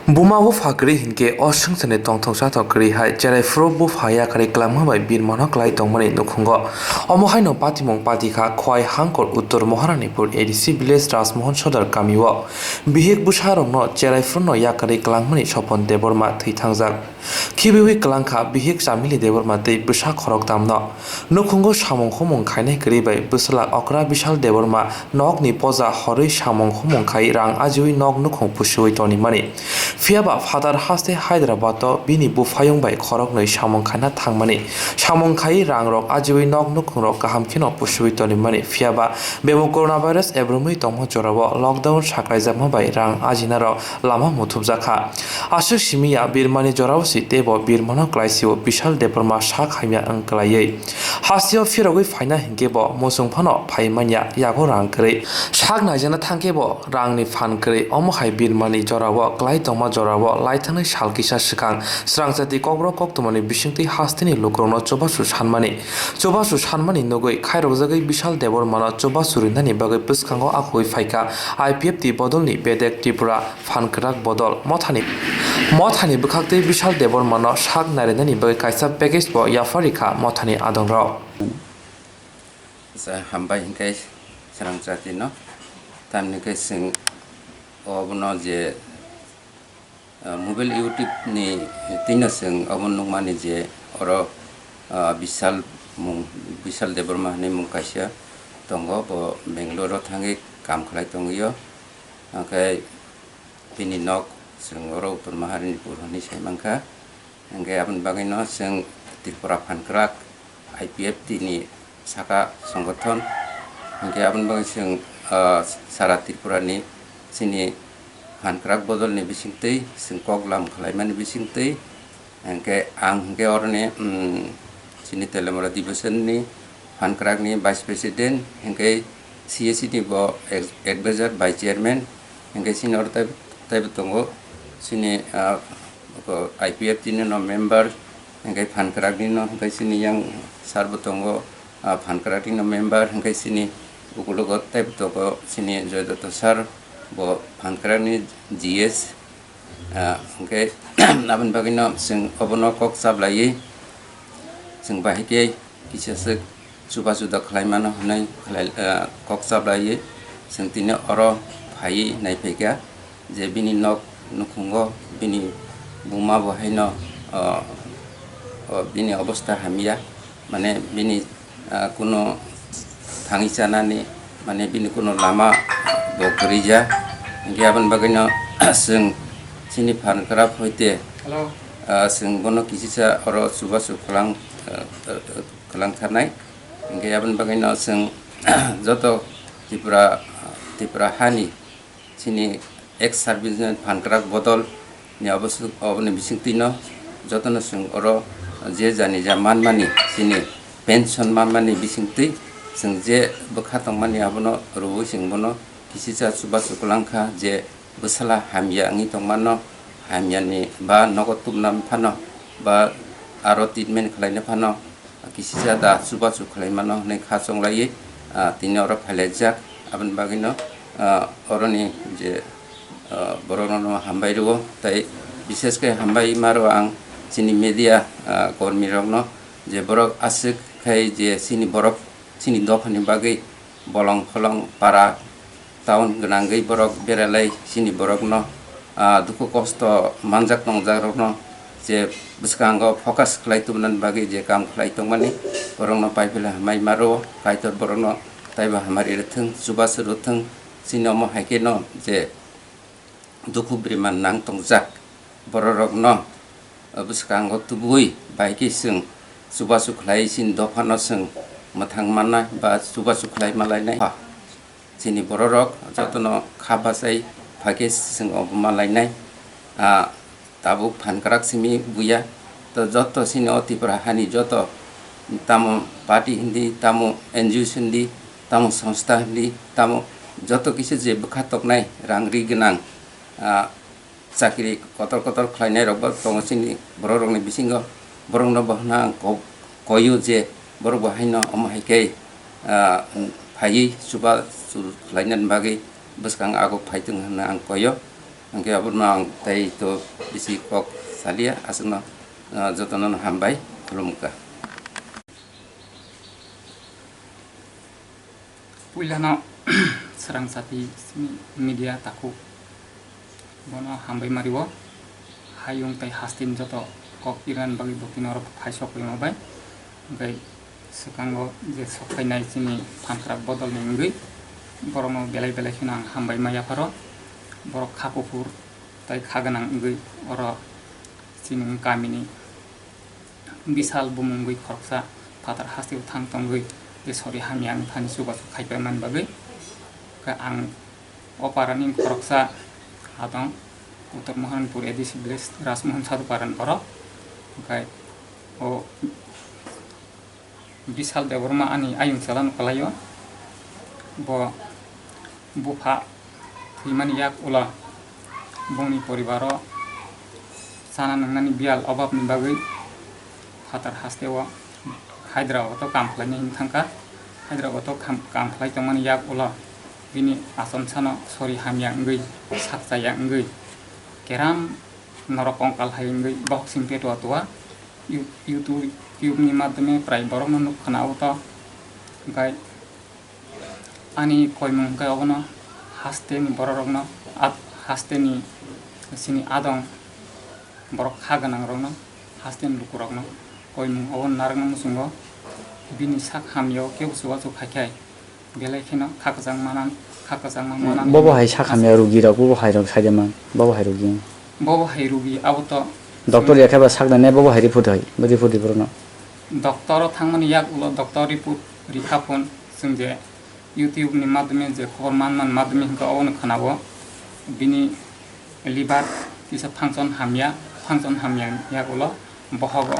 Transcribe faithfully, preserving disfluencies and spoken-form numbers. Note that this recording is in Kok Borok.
Buma bupha kwrwi hinkhe o swngcharni tongthok chathok kwrwi hai cherai phuru bupha yakarwi kwlangma bai birmano klai tongmani nukhungo. Omo haino patimung patikha Khowai Hangkor Uttor Maharanipur A D C village Rajmohon Sodar kamio. Bihik bwsarokno cherai phuruno yakarwi kwlangmani Sopon Debbarma thwi thangjak. Khibiwi kwlangkha bihik Chamili Debbarma tei bwsa khoroktamno. Nukhungo samung humung khainai kwrwi bai bwsla okra Bishal Debbarma nokni poja horwi samung humung khai rang ajiwi nok nukhung pusuwi tonimani. Phiyaba phatar haste Hyderabad-o bini buphayung bai khoroknwi samung khaina thangmani. Samung khai rangrok ajiwi nok nukhungrok kaham kheno pusuwi tonimani. Phiyaba bebak coronavirus ebromwi tongma jorao lockdown saklaijakma bai rang ajinarok lama muthubjakha. Aswk simi ya birmani jorao si teibo birmano klaisio Bishal Debbarma sak hamya wng klaiwi. Hasteo phirogwi phaina hinkhe bo muchung phano phai manya yago rang kwrwi. Sak naijana thangkhe bo rangni phan kwrwi. Omo hai birmani jorao klai tongma jorao laithangnai sal kisa swkang srangchati kokborok koktwmani bisingtwi hasteni lukurokno chubachu sanmani. Chubachu sanmani nugwi khairokjagwi Bishal Debbarmano chubachu rinani bagwi bwskango akhugwi phaikha I P F T bodolni bedek Tripura. Phan kwrak bodol mothani, mothani bwkhaktwi Bishal Debbarmano sak narinani bagwi kaisa package bo yapharikha mothani adongrok. Hambai hinkhe srangchatino, tamni khe chwng obono je, ah, mobile YouTube ni twino chwng obo nukmani je oro, ah, Bishal mung, Bishal Debbarma hinwi mung kaisa tongo, bo Bangalore o thangwi kam khlai tongwio. Hwnkhe bini nok chwng oro Uttor Maharanipur hinwi sai mankha. Hwnkhe aboni bagwino chwng Tripura Phan Kwrak I P F T ni saka songothon. Hwnkhe aboni bagwi chwng, ah, sara Tripura ni chini phan kwrak bodol ni bisingtwi chwng kok lam khlaimani bisingtwi Hwnkhe ang hwnkhe oroni, mm, chini Telemura Division ni phan kwrak ni Vice President, hwnkhe C A C ni bo ex-, advisor Vice Chairman, hwnkhe chini oro tai, taibo tongo chini, ah, I P F T ni no member, hwnkhe phan kwrak ni no, hwnkhe chini yang sir bo tongo, ah, phan kwrak ni no member, hwnkhe chini ukulogo taibo tongo chini Joydatta sir, bo phan kwrak ni G S, Ah, hwnkhe aboni bagwino chwng obono kok chaplaiwi chwng bahai khe kisa swk chubachu da khlai mano hwnwi khlai, ah, kok chaplaiwi chwng tini oro phaiwi naiphaikha je bini nok nukhungo bini buma bo haino, ah, oh, bini obosta hamya. Mane bini, ah, kuno thangwi chanani, mane bini kuno lama bo kwrwi ya. Hwnkhe aboni bagwino chwng chini phan kwrak hoite, ah, chwng bono kisisa oro chubachu kwlang, ah, ah, kwlang tharnai. Hwnkhe aboni bagwino chwng joto Tripura, Tripura hani chini ex serviceman phan kwrak bodol ni obo su-, oboni bisingtwi no jotono chwng oro je jani ja manmani chini pension manmani bisingtwi chwng je bwkha tongmani abono rwui chwng bono kisisa chubachu kwlangkha je bwsala hamya wngwi tongmano hamyani ba nogo tubna phano ba aro treatment khlaina phano kisisa da chubachu khlai mano hwnwi kha chonglaiwi, ah, tini oro phailaijak. Aboni bagwino, ah, oroni je, ah, borokno hambai rwo, tei bishesh khe hambai ma rwo ang chini media, ah, kormi rokno je borok aswk khai je chini borok chini dophani bagwi bolong pholong para town gwnangwi borok beralai chini borokno, ah, dukhu kosto manjak tongjakrokno je bwskango focus khlai tubunani bagwi je kam khlai tongmani borokno paiphile hamai maro Kaitor borokno taibo hamari rwthwng chubachu rwthwng chini omo hai kheno je dukhu bwrwiman nang tongjak bororokno bwskango tubui bai khe chwng chubachu khlai chini dophano chwng mwthang manna ba chubachu khlai malainai. Chini bororok jotono kha bachai phaikhe chwng obo malainai. Ah, tabuk phan kwrak simi buya. To joto chini o Tripura hani joto tamo party hindi, tamo N G O hindi, tamo songstha hindi, tamo joto kisa je bwkha toknai rang ri gwnang, ah, chakri kotor kotor khlainai rok bo tongo chini borok rokni bisingo. Borokno bo hwnna ang ko-, koio je borok bo haino omo hai khe, ah, phaiwi chubachu khlainani bagwi bwskang ago phai tong hwnna ang koio. Hwnkhe abono ang tei to bisi kok salia, aswkno, ah, jotono hambai khulumkha. Puilano swrang sati simi media takhuk bono hambai mario. Hayung tei hasteni joto kok iran bagwi bokino oro phaisok wngma bai. Hwnkhe swkango je sok phainai chini phankrak bodolni wngwi borokno belai belai kheno ang hambai ma yapharo. Borok kha kuphur tei kha gwnang wngwi oro chini kamini bisal bumung wngwi khoroksa phatar hasteo thang tongwi je sori hamya wng thani chubachu khaipai man bagwi. Khe ang o parani khoroksa adong Uttor Mohanpur A D C village Rajmohan Sadhu Paran borok. Hwnkhe o Bishal Debbarma ani ayung chalano kwlaio. Bo bupha thwimani yak ulo bongni poribaro chana nwngnani biyal obabni bagwi phatar hasteo Hyderabad-o kam khlaina himwi thangkha. Hyderabad-o kam, kam khlai tongmani yak ulo bini achomsano sori hamya wngwi, sak chaya wngwi, keram norok kongkal hai wngwi boxing petua tua. You-, YouTube, YouTube-ni madhyome prai borokno nuk khna o to. Hwnkhe ani koimung hwnkhe obono hasteni bororokno, at-, hasteni chini adong borok kha gwnangrokno, hasteni lukurokno koimung obono narwkna muchungo. Bini sak hamya o kebo chubachu khai khai. Belai kheno kha kwchangma nang, kha kwchangma manang. Bobo hai sak hamya rugi rok, bobo hai rok sai de man, bobo hai rugi. Bobo hai rugi, abo to doctor ya khe ba sak da ne, bobo hai report hai, bo report di borok no. Doctor o thangmani yak ulo doctor report rikha phone, chwng je YouTube ni madhyome je khobor man man madhyome hwnkhe obono khwnao. Bini liver kisa function hamya, function hamya yak ulo bohogo.